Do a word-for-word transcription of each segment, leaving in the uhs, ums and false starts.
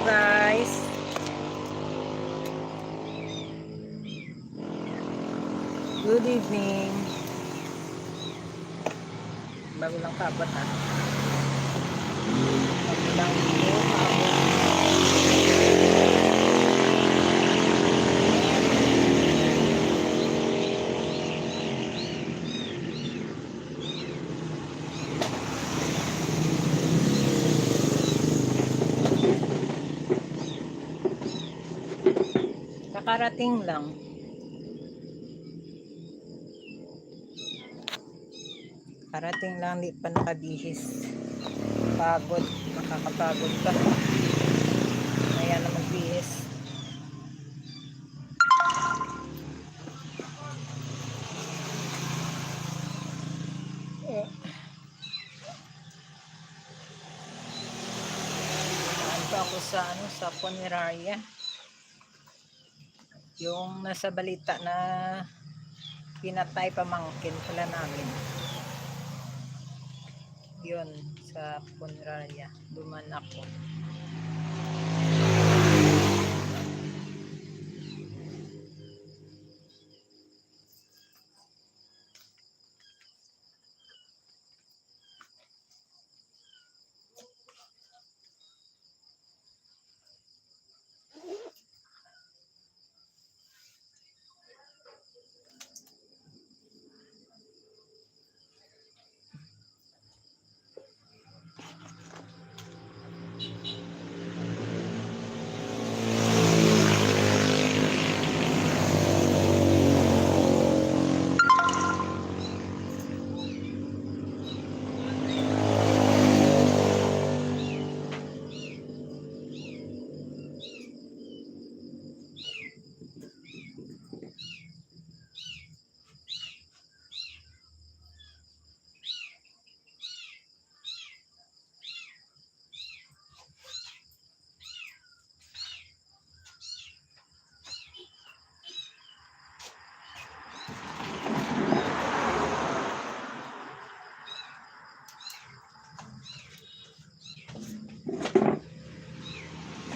Guys. Good evening. Bago lang kaabot, ha. Bago lang po kaabot. Kakarating lang. Karating lang, di pa nakabihis. Pagod, nakakapagod pa. Ayan na magbihis. Eh. Ano pa ako sa, ano, sa punerarya? Yung nasa balita na pinatay pamangkin pala namin. Yun, sa punerarya. Duman ako.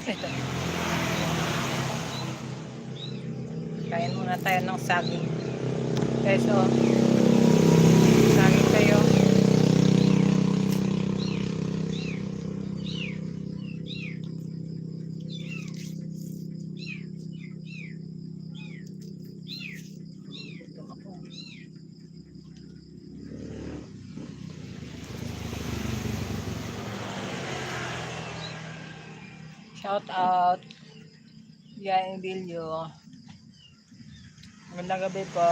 Ito. Kain muna tayo ng saging. Guys, oh. Saging kayo. Shout out. Yan, Emilio. Magandang gabi po.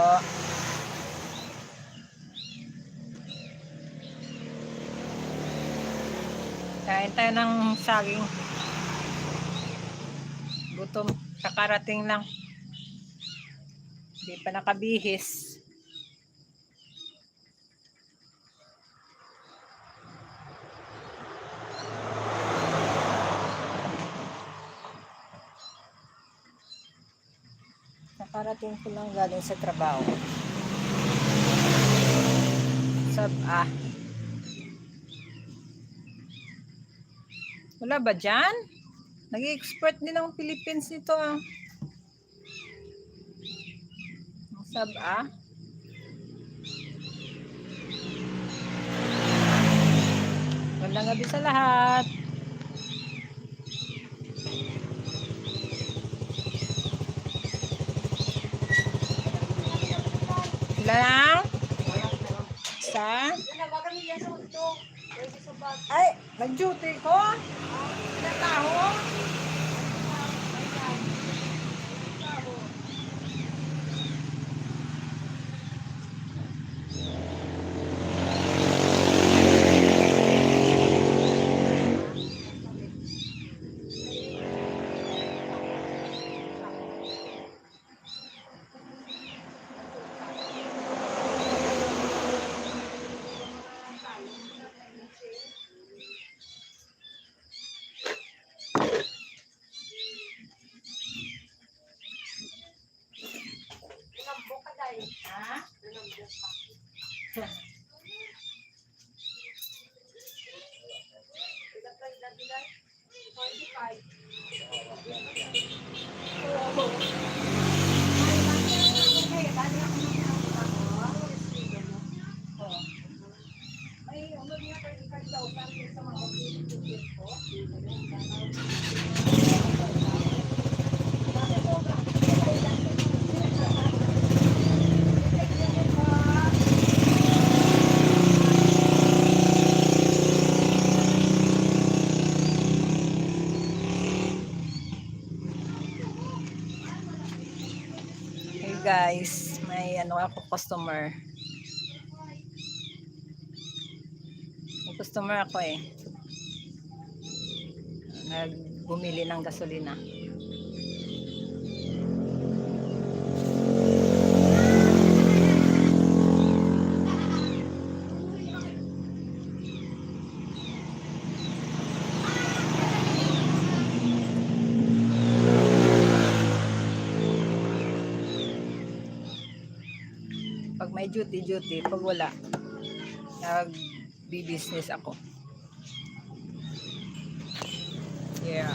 Kain tayo ng saging. Gutom. Kakarating lang. Hindi pa nakabihis. Nakarating ko lang galing sa trabaho. Sab-a. Wala ba dyan? Nag-export din ang Philippines nito, ah. Ang sab-a. Magandang gabi sa lahat. Sila lang? Sa? Ay, nag-duty ko? Nataho? Ha? Forty-five. Hey guys, may ano ako, customer. May customer ako eh. Nagbumili ng gasolina. Pag may duty, duty. Pag wala, nagbi-business ako. Yeah.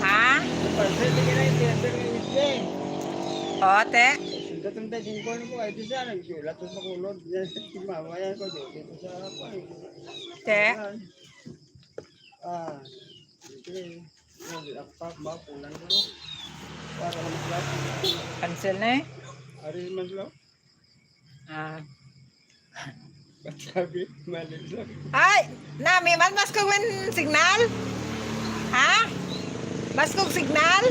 Ha? O, te. Singko treinta y cinco lang ko, ay, di siya, nagsulat sa kulod. Mamayan ko, dito sa, kuwan. Te. Ah, okay. Yan, di ako pa, ba, kulang ko. Para mas lahat. Cancel na eh. Ari mas lahat. Ah. Sabi, mali lang. Ay, nami man, mas ko win signal? Ha? Mas kog signal?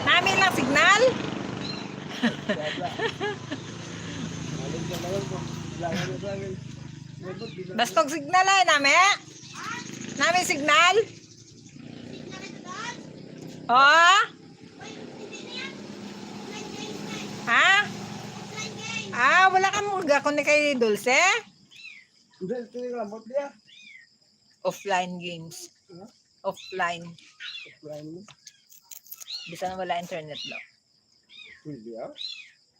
Nami lang signal? Wala. Mali lang, mali lang. Wala na sa amin. Mabot, di na. Mas kog signal ay, nami? Nami signal? Oh? Ha? Ah, wala ka mo gakon ni kay Dulce? Hindi, ito yung lamot niya. Offline games. Huh? Offline. Offline mo? Bisan wala internet daw. Pwede, ah?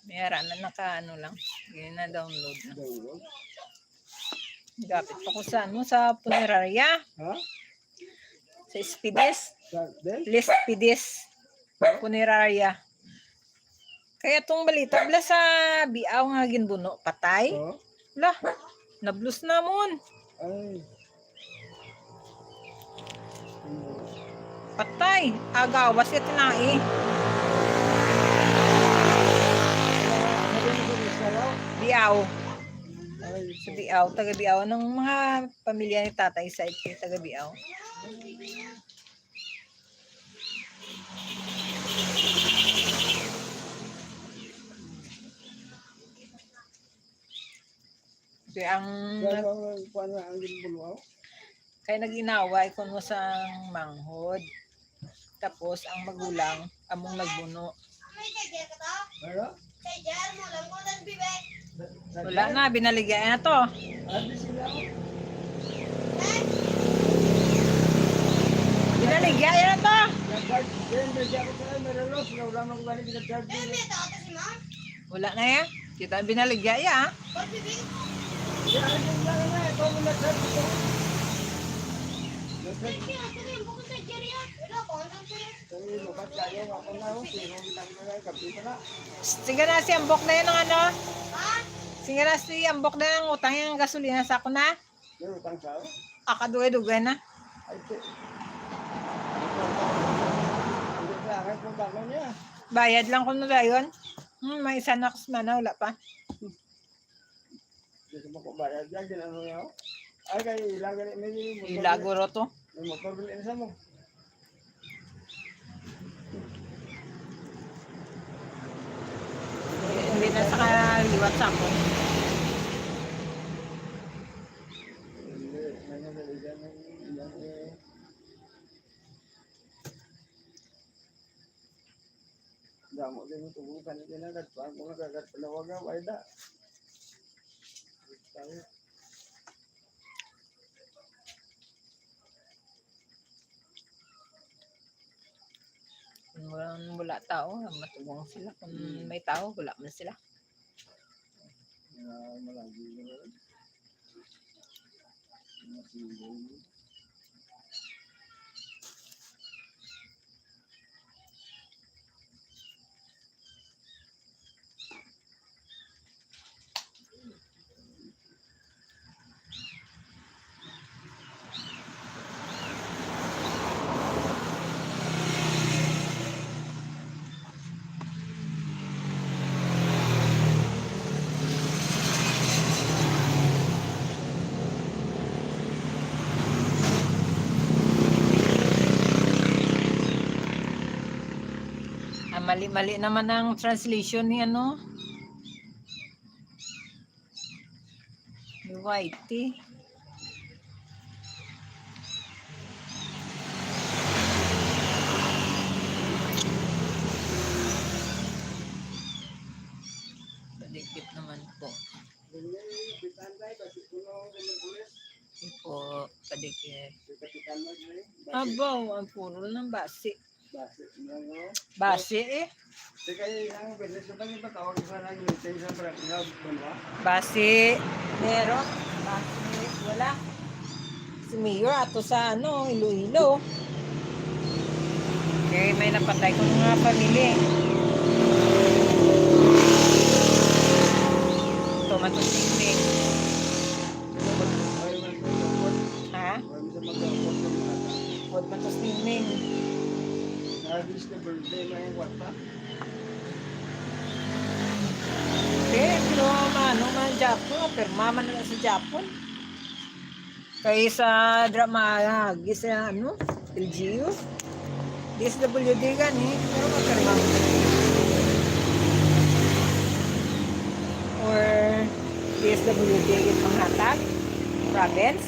May ara na naka, ano lang. Yun na, download na. Download? Gapit pa ko sa, ano, sa punerarya. Ha? Sa Spides. Sa, din? Spides. Punerarya. Kaya tong balita, bala sa Biaw nga ginbuno, patay. Oh? Lah, nablos namon. Ay. Patay. Agawas ya tinai. Biaw. Ay, sa Biaw, taga Biaw. Ng mga pamilya ni Tatay Said, taga Biaw. Kaya ang Kaya nag- ang kuwan na ang ginbunuaw? Kaya nag-inaway kuno sa manghod. Tapos ang magulang among nagbuno. Ano? Wala na, binaligya na to. Ano sila? Binaligya na to. Nag-charge din, bigyan ko sila, meron loss, wala man ko balik, nag-charge din. Wala na yan. Kita ang binaligya ya, ah. Sige na, si Ambok na yun ang ano. Sige na, si Ambok na yung utang yung gasolina sa ako na. May utang sa ako? Ah, kadugay-dugay na. Ay, ti-, hindi na, ay, kung bako niya. Bayad lang kung nagayon. Hmm, may isa na ako sa mana, wala pa. Hindi ko makabayad yan, ginano niya, oh. Ay, kay ila, gali, may motor. Ila, guro to. May motor, gali, isa mo. Hindi na sa kaliwat sa ako. Hindi, may nadaligan ng ilang, eh. Damo din yung tubukan nila, nagpang ko nagagad panawaga, wala da. Tayo. Wala Kung wala tao, matubang sila. Kung may tao, wala man sila. Ah, mali-mali naman ang translation ni ano, ni Y T. Padikit naman po. Hindi po, padikit. Abaw, ang puro ng basi. Basi eh. Basi. Pero, basi, wala. Si Mayor ato sa, ano, Iloilo. Okay, may napatay ko nga family. Tomato singling. Ha? Huwag man to swimming. Di, pero ano man Japon, pirma man na sa Japon. Kay sa drama, ah, gis-, ano, L G U. D S W D gani, pero mapirma. Or D S W D gid manghatag, province.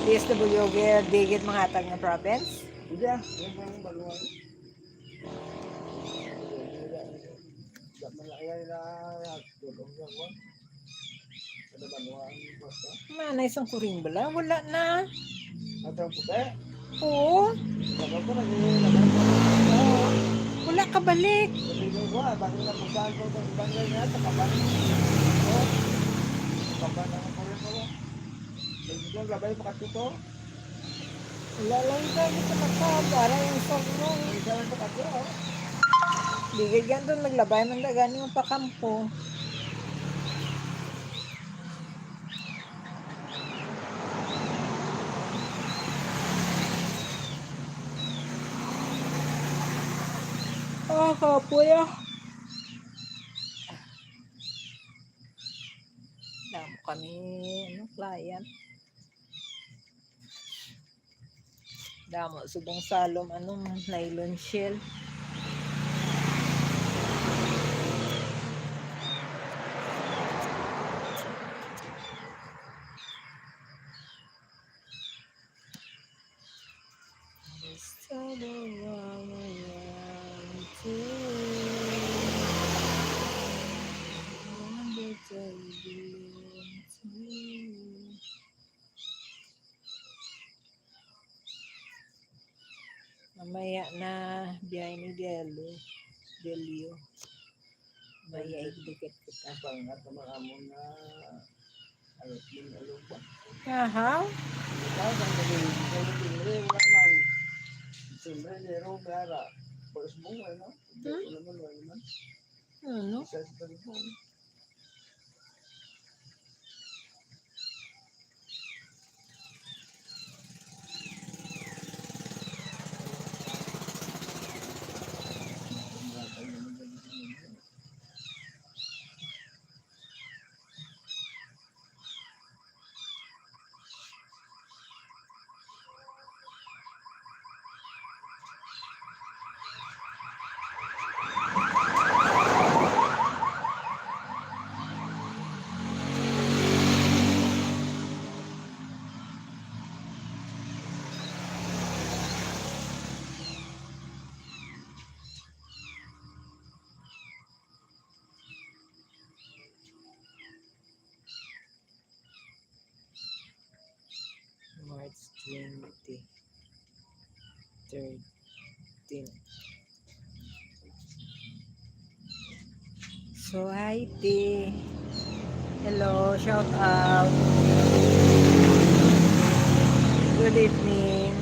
D S W D gid manghatag nga province. Hindi ah, yung mga baluan. Dapat na kaya na tulong na ko. Ano ba, ano ang basta? Manay sang kuring bala, wala na. At ang puti? Oo. Dapat ko nag-iingat. Wala ka balik. Sabi ko, "Wa, bakit na pupuntahan ko itong barangay na sa Kaban?" Oh, Kaban ang kuring ko. Sabi ko, "Labay pa kasi to." Wala lang tayo sa mata, para yung sogro. May dalan pa kasi, oh. Di gid yan doon, maglabay man na gani yung pakampo. Ah, kapoy, ah. Damo kami, ano, client. Damo subong salom, anong nylon shell. Basta nawawala ang tayo. All that I belong to you. Mamaya na biyahe ni Delio. Delio. Maya igdikit kita. Pangat naman amo nga, ano, yung alupa. Aha. Ikaw, ang galing, ang galing, wala man. Siyempre, meron, may ara. First mo, ano? Hmm? Wala man, wala man. Ano? Isa sa pag-, March twenty, thirteen. So, hi, T. Hello, shout out. Good evening.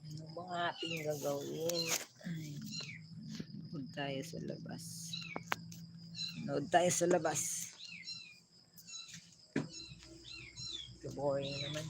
Ano ba ang ating gagawin? Ay, manood tayo sa labas. Manood tayo sa labas. Boring naman.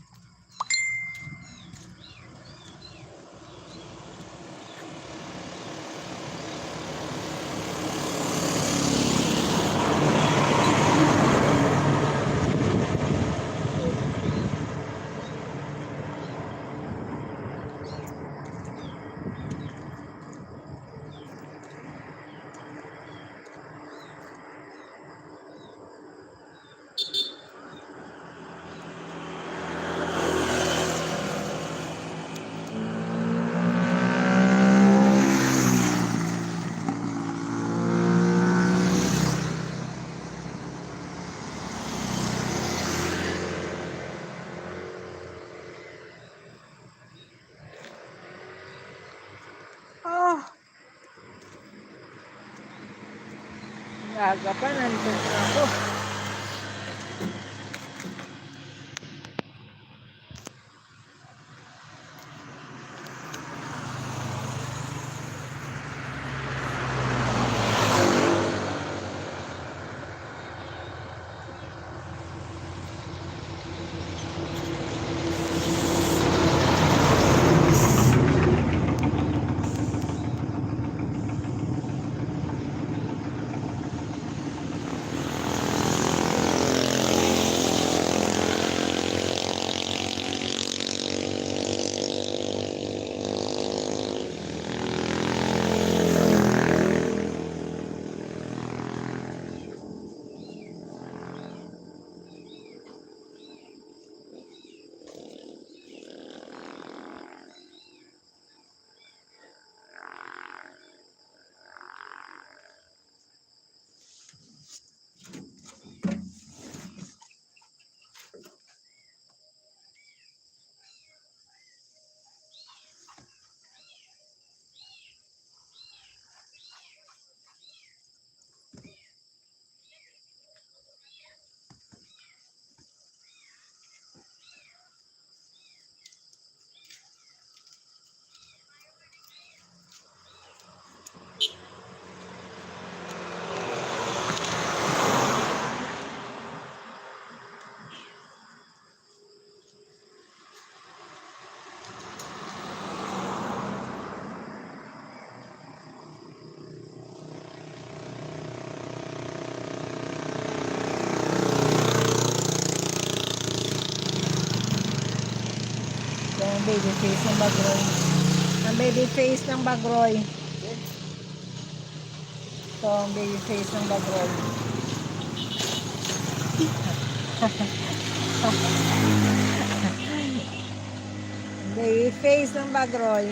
Ah! Aga pa, nandun na ako. Face ng Bagroy. Ang baby face ng Bagroy. Ito ang baby face ng Bagroy. Baby face ng Bagroy.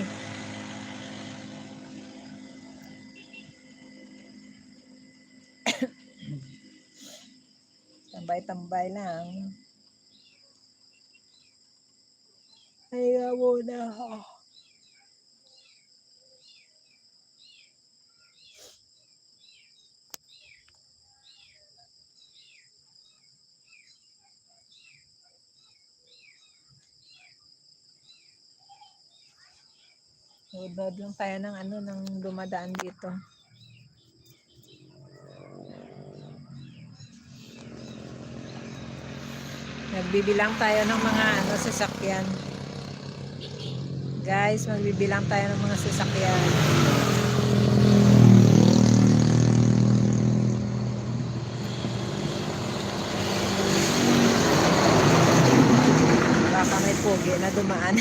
Tambay-tambay lang. Ay, nga muna. Udod lang tayo ng ano, ng dumadaan dito. Nagbibilang tayo ng mga ano, sasakyan. Guys, magbibilang tayo ng mga sasakyan. Baka may pugi na dumaan.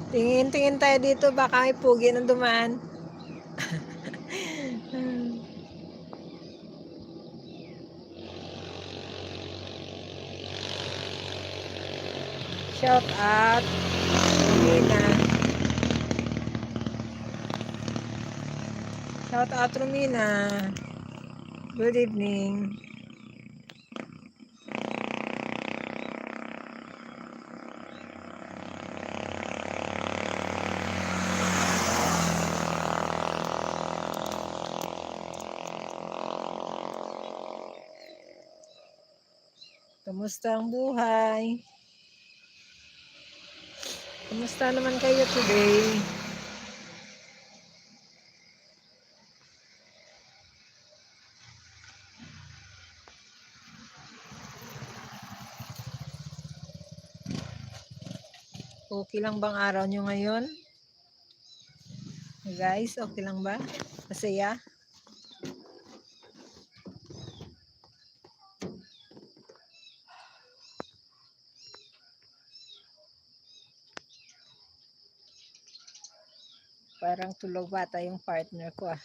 Tingin-tingin tayo dito, baka may pugi na dumaan. Shout out, Romina. Shout out, Romina. Good evening. Kumusta ang buhay? Kumusta naman kayo today? Okay lang bang araw nyo ngayon? Guys, okay lang ba? Masaya? Parang tulog bata yung partner ko, ah.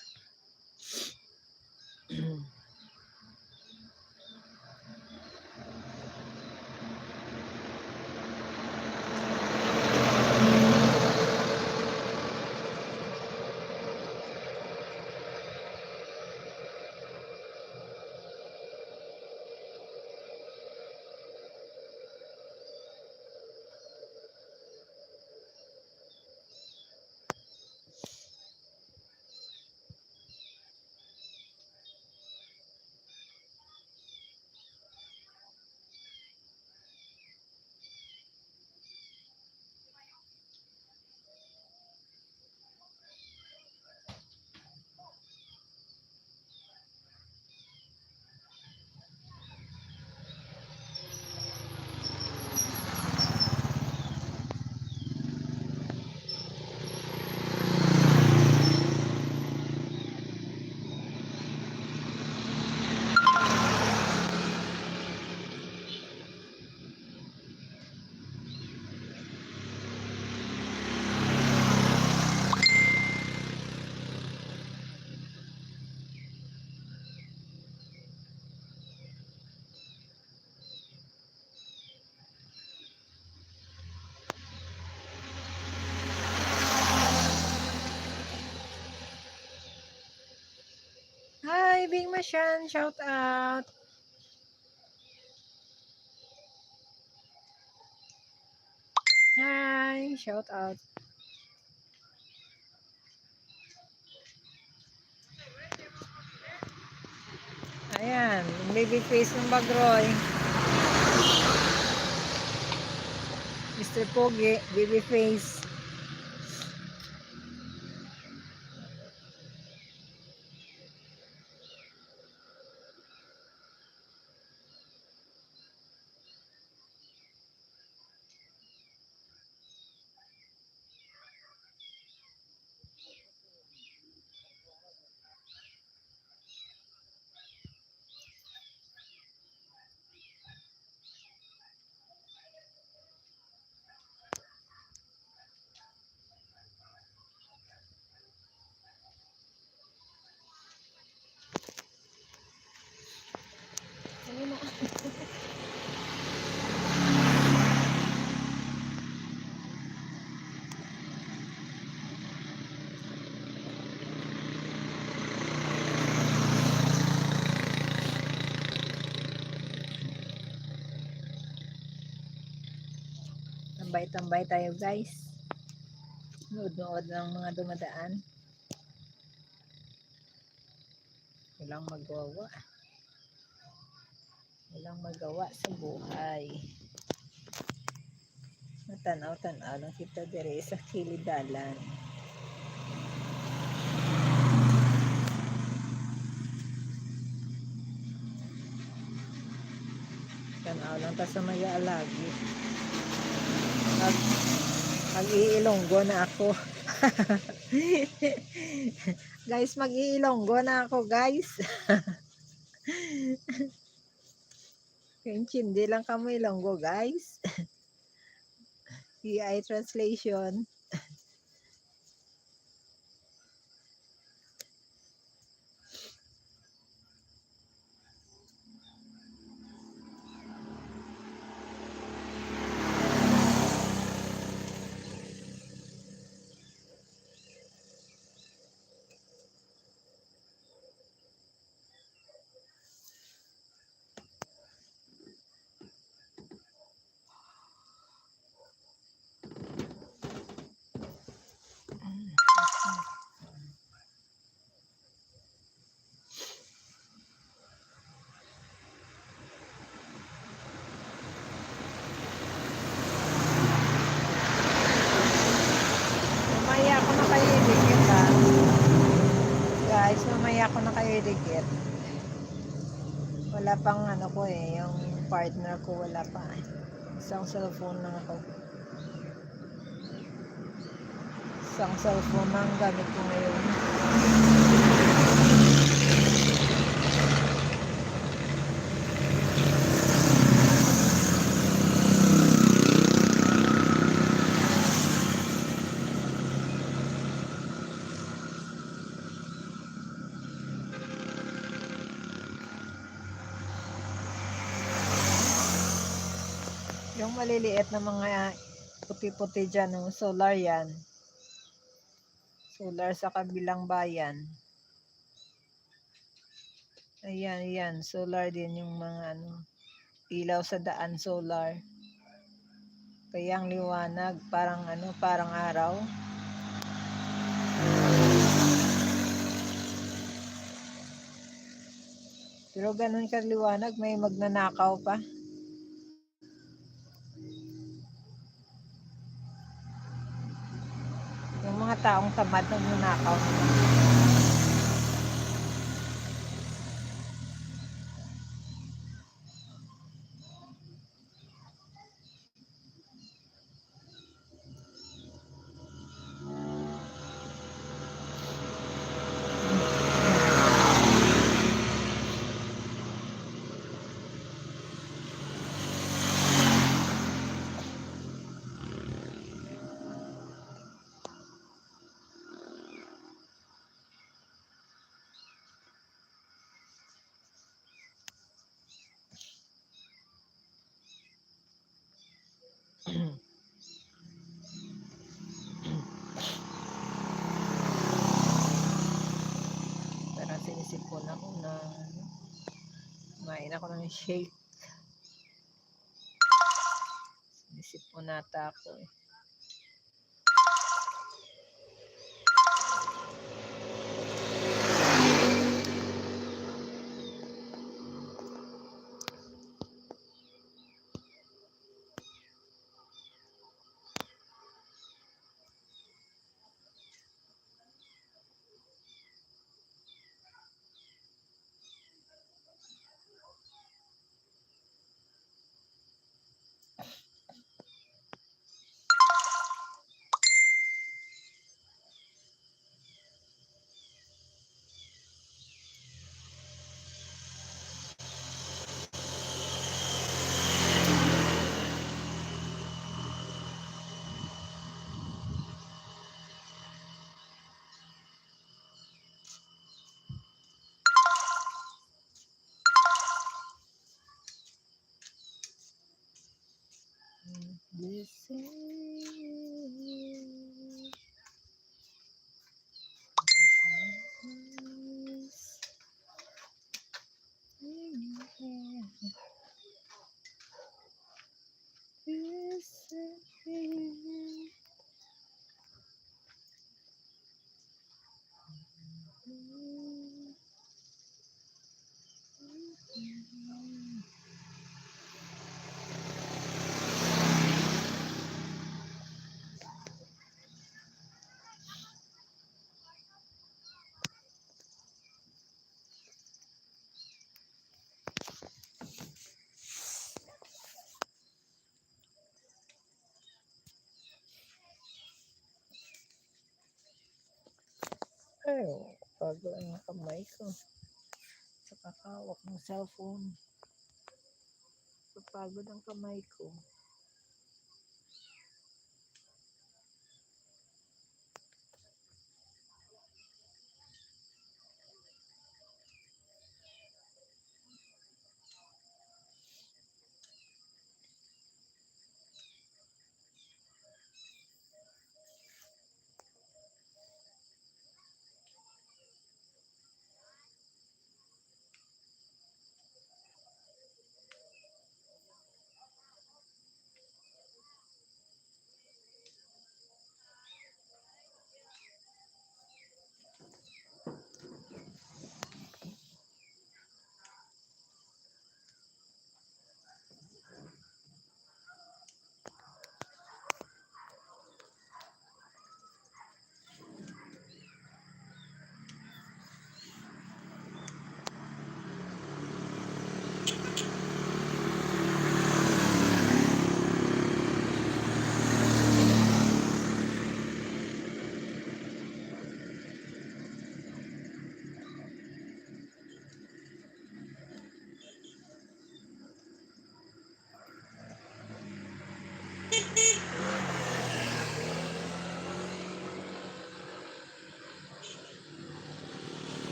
Hi, Bing Mashan, shout out. Hi, shout out. Ayan, baby face ng Bagroy. Mister Pogi, baby face. Tambay-tambay tayo, guys. Nuod-nuod ng mga dumadaan. Walang magawa. Walang magawa sa buhay. Matanaw-tanaw lang kita diri sa kilid dalan. Tanaw lang ta sa may alagi. Mag-, mag-iilonggo na ako. Guys, mag-iilonggo na ako, guys. Kaintindi lang kamo Ilonggo, guys. A I translation. Mamaya ako na kayo idikit, ha. Guys, mamaya ako na kayo idikit. Wala pang ano ko eh, yung partner ko wala pa eh. Isang cellphone lang ako. Isang cellphone lang gamit ko ngayon. Yung maliliit na mga puti-puti dyan, oh, solar yan. Solar sa kabilang bayan. Ayan, ayan. Solar din yung mga ano, ilaw sa daan, solar. Kaya ang liwanag, parang ano, parang araw. Pero ganun ka liwanag, may magnanakaw pa. Yung mga taong tamad, nagnanakaw. Parang sinisipon ako na, ano, kumain ako ng shake. Sinisipon nata ako eh. Ay, pagod ang kamay ko. Sa kakawak ng cellphone. Papagod ang kamay ko.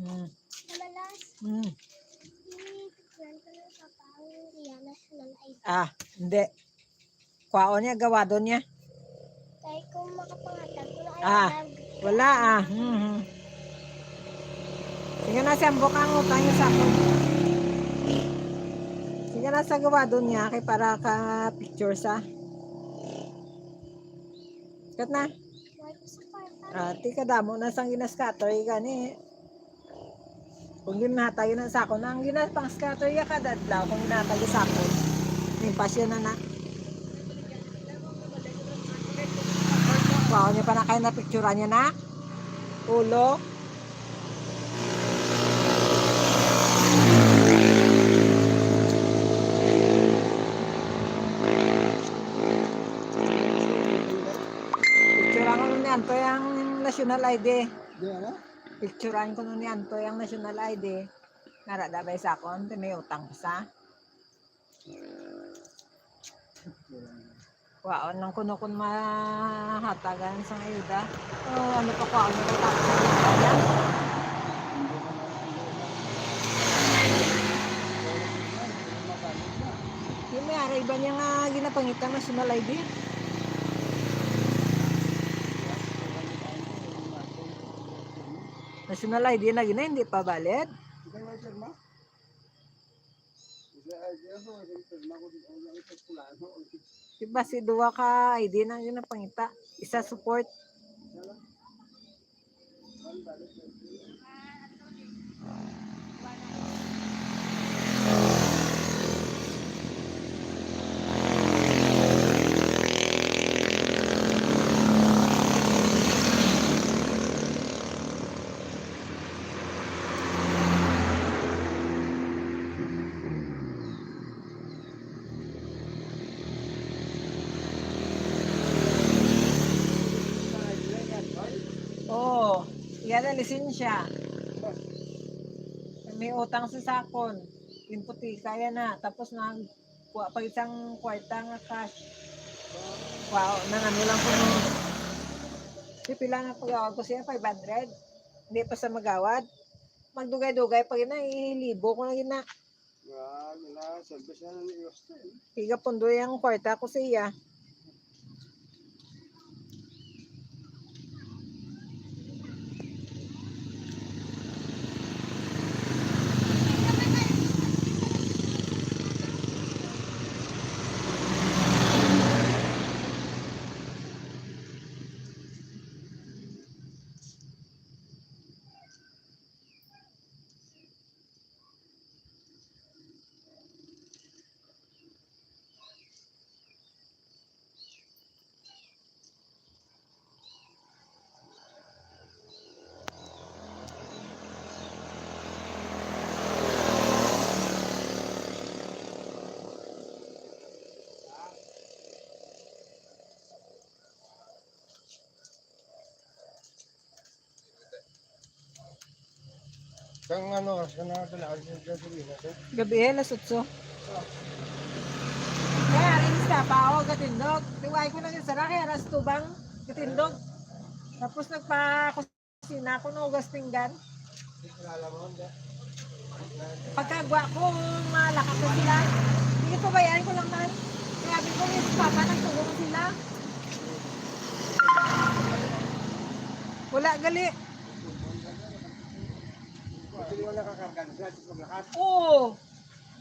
Mm. Mamalas, Mm. i-friend ko ng papa ang iya national I D. Ah, hindi. Kwaon niya, gawadon niya. Kay kung makapangatag ko na Ah, alam, wala ah. Mhm. Sige na, siyambok ang utang niya sa akon. Sige na, sa gawadon niya kay para ka picture sa. Kat na. Wala ko sa kwarta. Ah, ti kadamo na sang gina-scatter gani. Kung ginhatag na sa akon, ang gina-pang-scatter ya kada adlaw, kung ginhatag sa akon. Ning pasya na na. Wow, niya pa na kayo na picturean niya na. Ulo. Picturean ko ni Antoy ang national I D. Di, ano? Picturean ko ni Antoy ang national I D. Nara da ba sa akon? Ti may utang pa sa? Waon lang kuno kun mahatagan sang ayuda. O, ano pa, kwaon na tapos ang ayuda niya. Di may ara iba niya nga ginapangita national I D. National I D na gina, hindi pa valid. Diba si duwa ka I D na yun ang pangita? Isa support. Oo, iya na lisensya. May utang sa sakon. Imputi kaya na. Tapos nagkuha pa isang kwarta nga cash. Wow, nang ano lang kuno. Di pila nga pagawad ko siya, five hundred. Hindi pa sa magawad. Magdugay-dugay pa gina, ilibo ko na gina. Grabe na, service na ni Gusto, eh. Piga pundo yung kwarta ko sa iya. Kang ano, oras ka na pala, ang gasolina, sir? Gabi, eh, alas otso. Kaya, aring sa pa, oh, gatindog. Tiwai ko lang yung sara, kaya alas tubang gatindog. Tapos nagpakusina ako, no, gas pinggan. Pagkagwa ko, malakak na sila. Sige, pabayaan ko lang man. Kaya sabi ko, yung papa, nagtulong sila. Wala, gali. Pwede mo nakakarga na sila, tapos maglakad. Oo.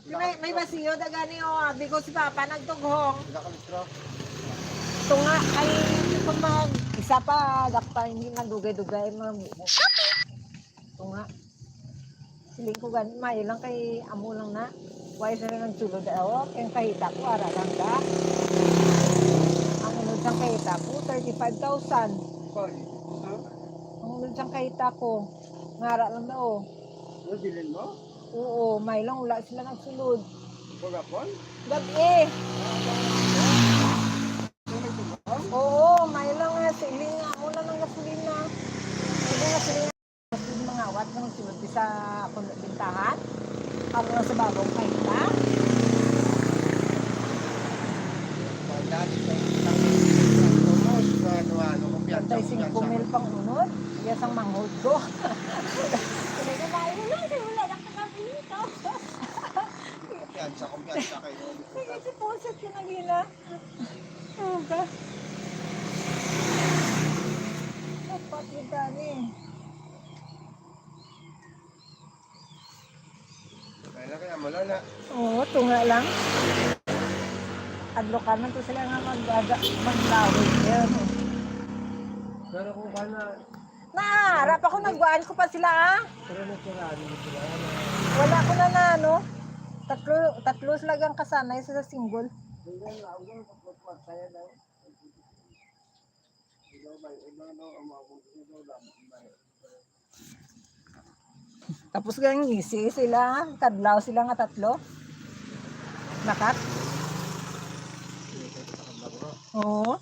May, may basiyo, dagani, oh. Abi ko si Papa, nagtughong. Wala ka litro. Ito nga, ay, kung mag, isa pa, dakpa, hindi nagdugay-dugay, mga bubo. Ito nga. Siling ko gani, mayo lang kay amo lang na. Why sila nagsulod, oh? Kaya kahita ko, ara lang da. Ang unod sang kahita ko, thirty-five thousand. Sorry. Huh? Ang unod sang kahita ko, ngara lang da, oh. Ano, bilin mo? Oo, may lang wala sila nagsulod. Kagapon? Gabi. Ano, nagtulog? Oo, may lang nga siling nga, amo na lang gasolina. Amo na gasolina. Gasolina, mga awat nga nagsulod sa kuno bintahan. Amo na sa bagong kahita. Pagdali sa isang tumos, ano, ano, kumpiyansa, Tay singko kumpiyansa. Mil pang unod, iya sang manghod ko. Hindi ko na, wala, wala na ka kami nito. Kumpiyansa, kumpiyansa kayo. Sige, si Pusit ka na gila. Ano ka? Dapat kita ni. Kaya na kaya mo lang na. Oo, tunga lang. Adlokan man to sila nga mag-, aga-, maglawig. Ayan, oh. Pero kung ka na, Naarap ako, nagwaan ko pa sila, ah. Pero natural, natural. Wala ko na na, ano. Tatlo, tatlo sila gang kasanay sa single. Tapos gang ngisi sila, kadlaw sila nga tatlo. Nakat. Oo.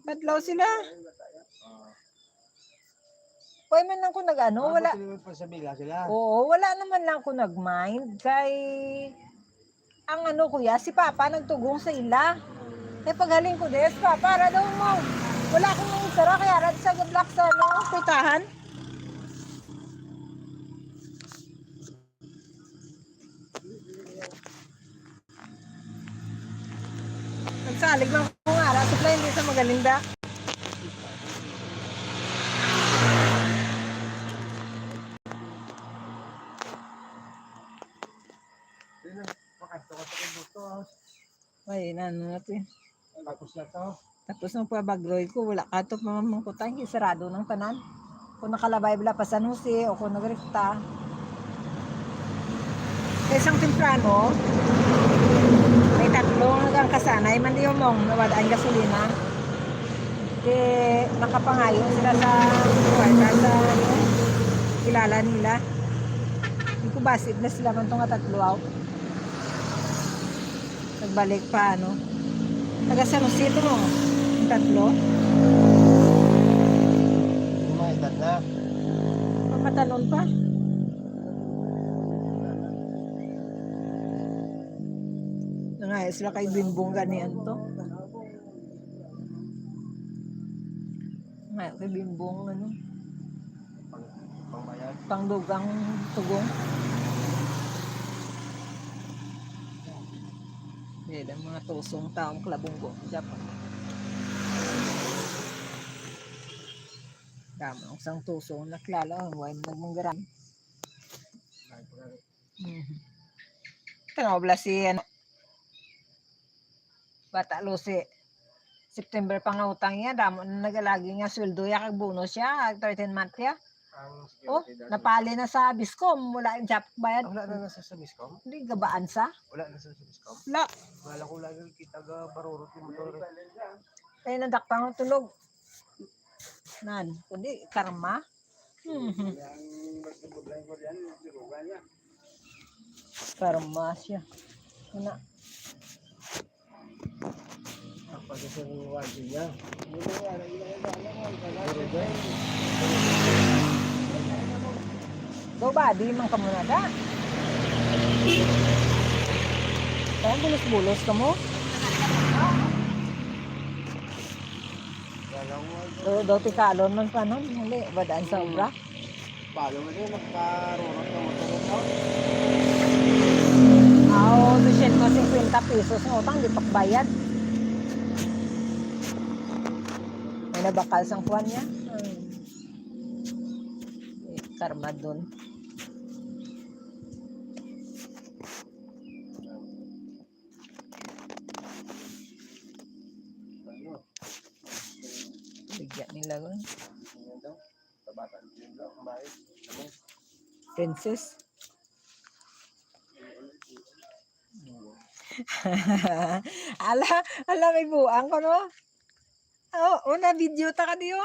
Kadlaw sila. Wala man lang ko nag-ano, wala. Sila pa sa bila sila. Oo, wala naman lang ko nag-mind kay ang ano, kuya, si Papa nagtugong sa ila. Kay paghalin ko, des, Papa, ara daw mo. Wala akong nang isara, kaya ara sa gablock sa ano, pitahan. Nagsalig lang ko nga, ara, supply, hindi sa magalinda. Pakadto ka sa kubuto. Ay, inano natin. Tapos na to. Tapos nung pabagroy ko, wala ka to mamangkutan, kay sarado ng tanan. Kung nakalabay bala pa San Jose o kung nagrekta. Kay sang temprano, may tatlo nga ang kasanay, man di umong nawad ang gasolina. Kay makapangayo sila sa kwarta sa, ano, kilala nila. Hindi ko basid na sila man to nga tatlo, aw. Nagbalik pa, ano? Taga San Jose to, no? Ang tatlo? Yung mga edad na. Pagkatanon pa. Nangaya sila kay Bimbong ganian to. Nangaya kay Bimbong, ano? Pang, pangbayad. Pangdugang tugong. Yan ang mga tusong taong kalabunggo. Japan. Damo ang sang tusong naklala, ang way nagmanggaran. Mhm. Tanaw bala si, ano, Bata Lucy. September pa nga utang niya, damo na nagalagi nga sweldo ya kag bonus ya, thirteen month ya. Ang Oh, security dati. Napali na sa Biscom, wala yung japok bayad. Ah, wala na nasa sa Biscom? Hindi, gabaan sa? Wala na sa, sa Biscom? Wala. Wala ko lagi kita ga barurot yung motor. Kaya nadakpan ko tulog. Nan, kundi karma. Mhm. Karma siya. Ano? Ang pag-, Do body man kamo na da. Kaya bulos-bulos kamo. Do, do, tikalon man pa nun. Hindi, badaan sa obra. Palo mo din, magkarurot ng motor mo. Aw, dosyentos singkwenta pesos nga utang, di pa bayad. May nabakal sang kuwan niya. Hmm. Karma dun. Bigyan nila ko. Princess. Ala, ala, may buang ko, no? Oh, una video ta ka diyo.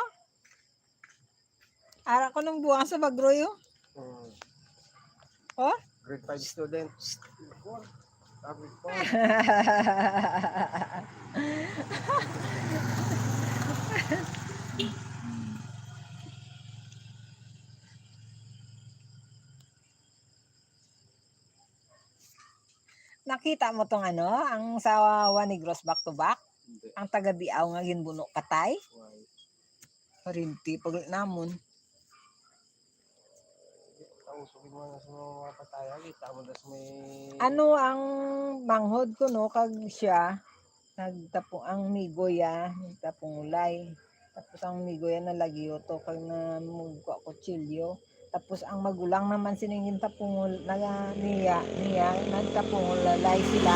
Ara ko nung buang sa Bagroy, oh. Mm. Oh? Grade five student. Sabi ko. Nakita mo tong ano, ang sa Juan Negros back to back? Hindi. Ang taga Diaw nga ginbuno patay? Why? Parinti pag namon. Ang usog mo na sa mga patay, kita mo das may Ano ang manghod ko, no, kag siya, nagtapo ang migoya, nagtapungulay. Tapos ang migoya nalagyo to, kag na mugwa kutsilyo. Tapos ang magulang naman sining gintapungol na niya, niya, nagtapungulay sila.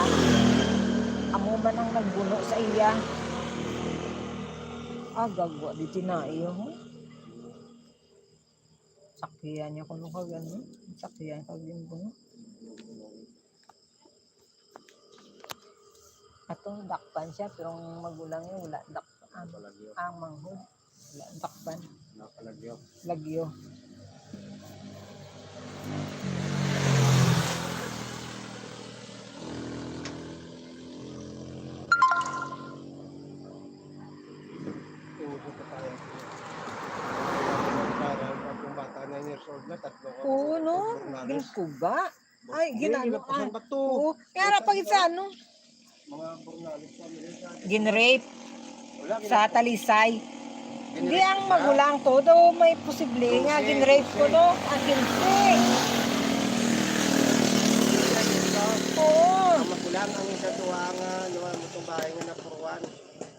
Amo man ang nagbuno sa iya. Ah, gagwa di tinaiyo, ho. Sakyan niya kuno kag ano, sakyan kag yung kuno. Ato, dakpan siya, pero ang magulang niya wala dakpan. Palagyo. Ang manghod, wala dakpan. Nakalagyo. Lagyo. Tudo pa tayo. Para pag yung bata nine years old na, tatlo ka Oo, no? Burnales. Ginkuga. Ay, Hindi, ginano, nilapasan ah. Bato. Oo. Kaya na pag sa ano? Mga Burnales family sa Ginrape wala, sa ginrape. Talisay. Hindi Ginrape ang sila. Magulang to. Daw may posible nga Doce, ginrape ko, doce. No? Ang kinse. Oo. Ang magulang ang isa to ang, ah, ano, ang itong bahay nga napuruan.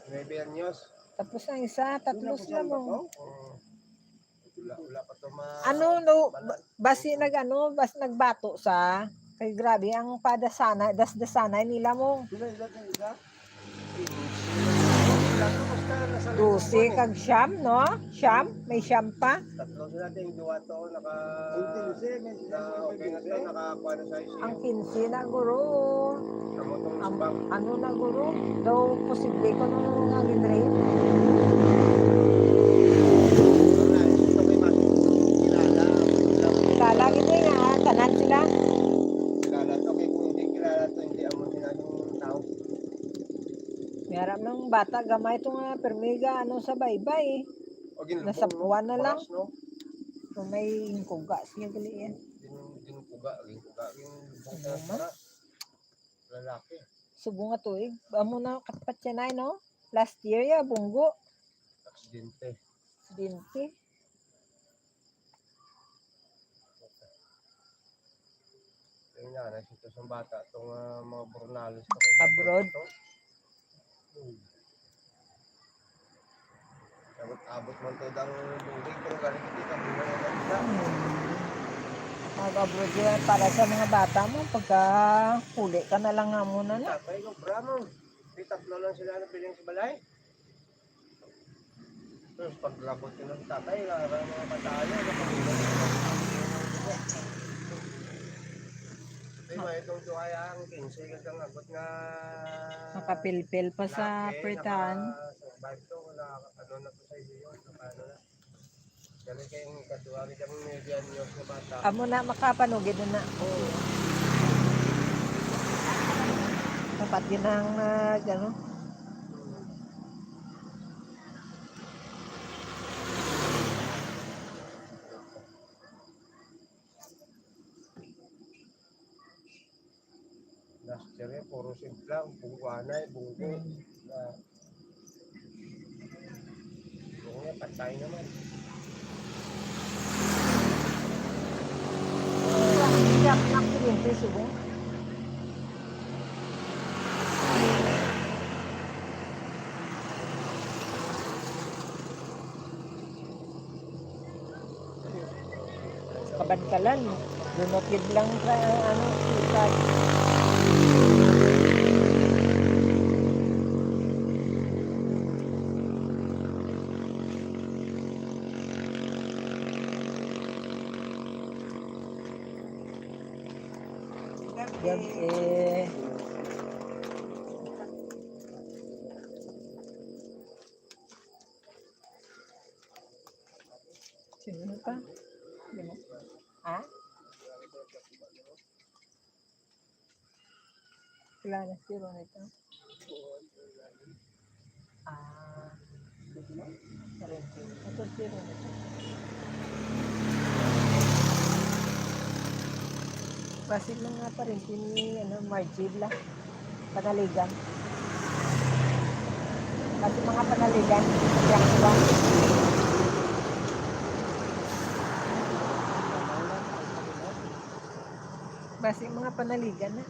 Nuebe anyos. Tapos ang isa, tatlo sila mo. Wala, wala pa to ma- Ano, no, ba- basi nag-, ano, bas nagbato sa, kay grabe ang padasanay, dasdasanay nila mo. Sila, sila, sila, sila. Sila, basta nasa Dose kag siyam, no? Siyam? May siyam pa? Tatlo sila, ting duwa to, naka- Ang kinse, may na, okay na to, nakakuha na sa isip. Ang kinse na, guro. Ang, ano na, guro? Daw posible ko nung nga ginrape. Kilala, kilala. Kilala, gid nga, tanan sila. Kilala to, kay kung hindi kilala to, hindi amo sila yung tao. May aram ng bata, gamay to nga, permiga, ano, sa baybay. O, ginlubong, Nasapuan no? Na lang. Baras, no? Kung may kuga siya, gali yan. Gin-, ginkuga, ginkuga, ginlubong Ano sa man? Para lalaki. Subong nga tuig. Amo na, katpat siya na, no? Last year, ya, bunggo. Aksidente. Aksidente. Kaya nga, nakita sa bata, itong, ah, mga Burnales to, kaya Abroad? Ito. Hmm. Abot-abot man to dang bulig, pero galing hindi ka buhay na kita. Hmm. Mag-abroad yun para sa mga bata mo, pagka huli ka na lang nga muna na. Tatay, no, bramo. Di tatlo lang sila na piling sa balay. Tapos paglabot ko ng tatay, wala na mga pataya, nakahulog na. Di ba, itong duwaya ang kinse, kasi ang abot nga Makapilpil pa sa laki, pritahan. Naka-survive to, wala, ano na to sa iyo, naka-, ano na. Kami kayong katuwari kang media news na bata. Amo na, makapanugid na na. Oo. Dapat yun ang, ah, ano, Hmm. Timplang, bungguanay, bunggo, na, oo nga, patay naman. Ang hirap ng kuryente, subo. Kabankalan. Dunot gid lang sa, ano, sipag. Gabi. Sino pa? Sino? Ha? Kilala si Ronita? Ah. Ito si Ronita. Basi mga parente ni, ano, Margie Bla. Panaligan. Basi mga Panaligan. Yakwa. Basi mga Panaligan na.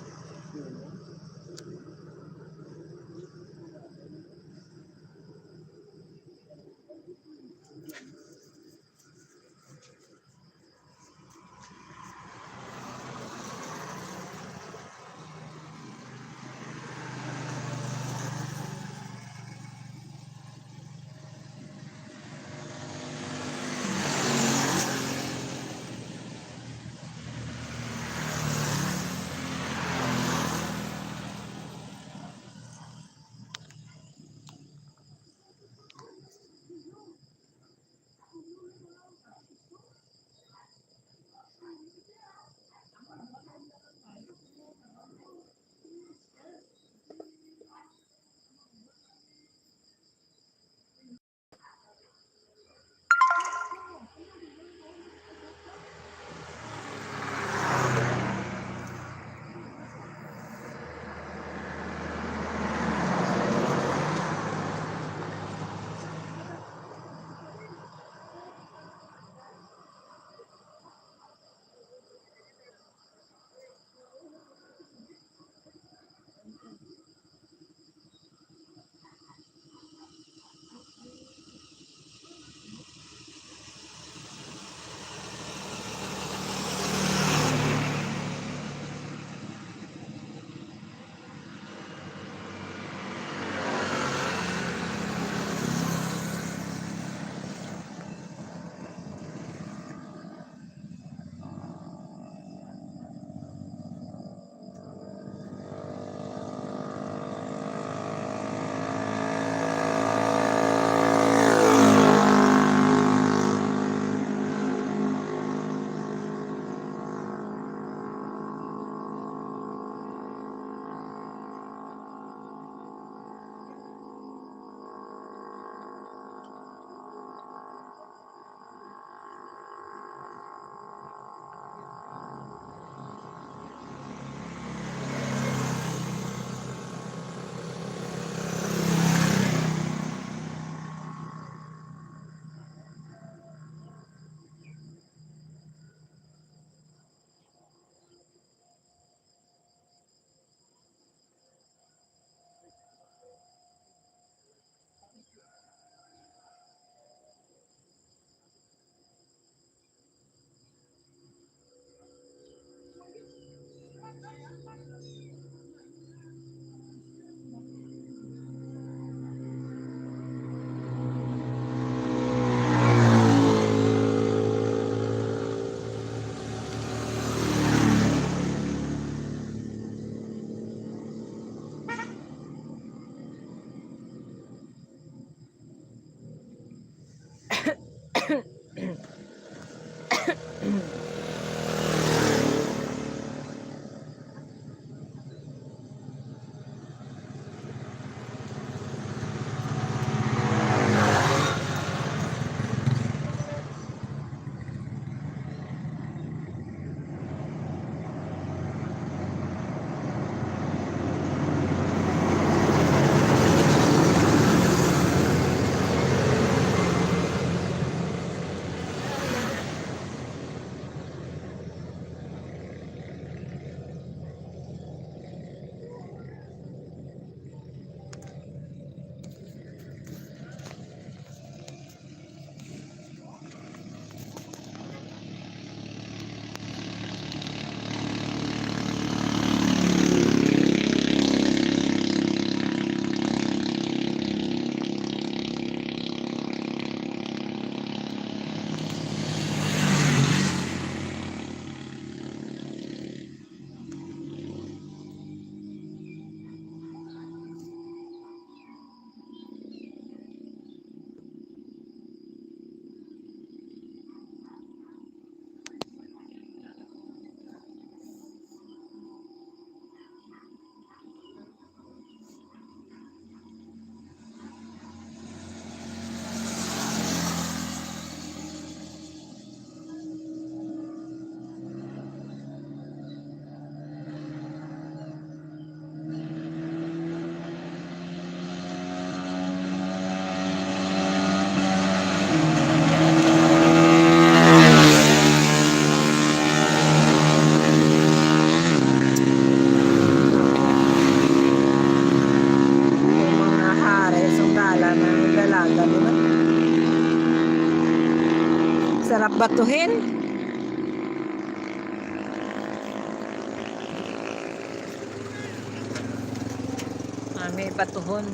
Sarap batuhin. Ah, may batuhon.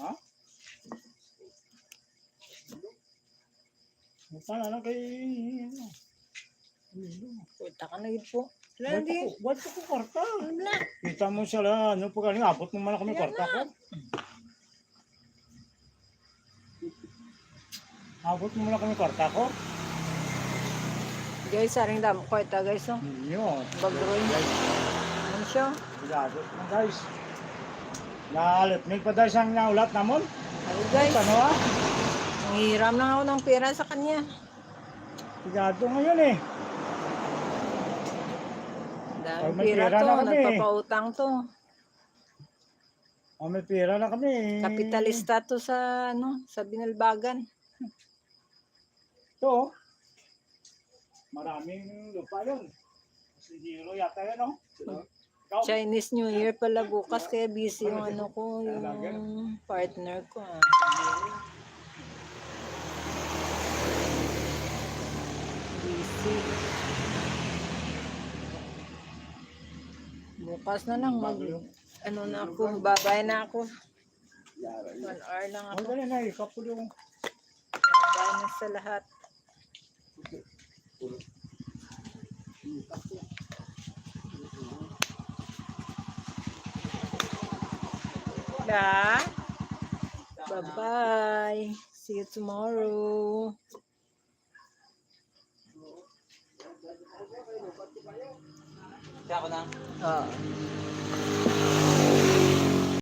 Ha? Punta na lang kay, ano, Emilio. Punta ka na yun po. Wala, wala pa ko, wala pa ko kwarta. Wala. Kita mo siya lang, ano, pag ano, abot mo man ako may kwarta ko. Abot mo lang kami kwarta ko. Guys, aring damo kwarta, guys, oh. Inyo. Bag-o. Guys. Ano siya? Sigurado na, guys. Nalit, may pa, guys, ang naulat namon. Ay, guys. Ano, ah? Nanghiram lang ako ng pera sa kanya. Sigurado ngayon, eh. Dami pera to, nagpapautang to. Oh, may pera na kami. Kapitalista to sa, ano, sa Binalbagan. Ito, oh. Maraming lupa yun. Sindiro yata yan, oh. Ikaw? Chinese New Year pala bukas, kaya busy yung ano ko, yung partner ko, ah. Busy. Bukas na lang mag, ano na ako, babay na ako. One hour lang ako. Ang galing na, ikaw po yung Bye na sa lahat. Da? Bye-bye. See you tomorrow. Siya ako na. Oo.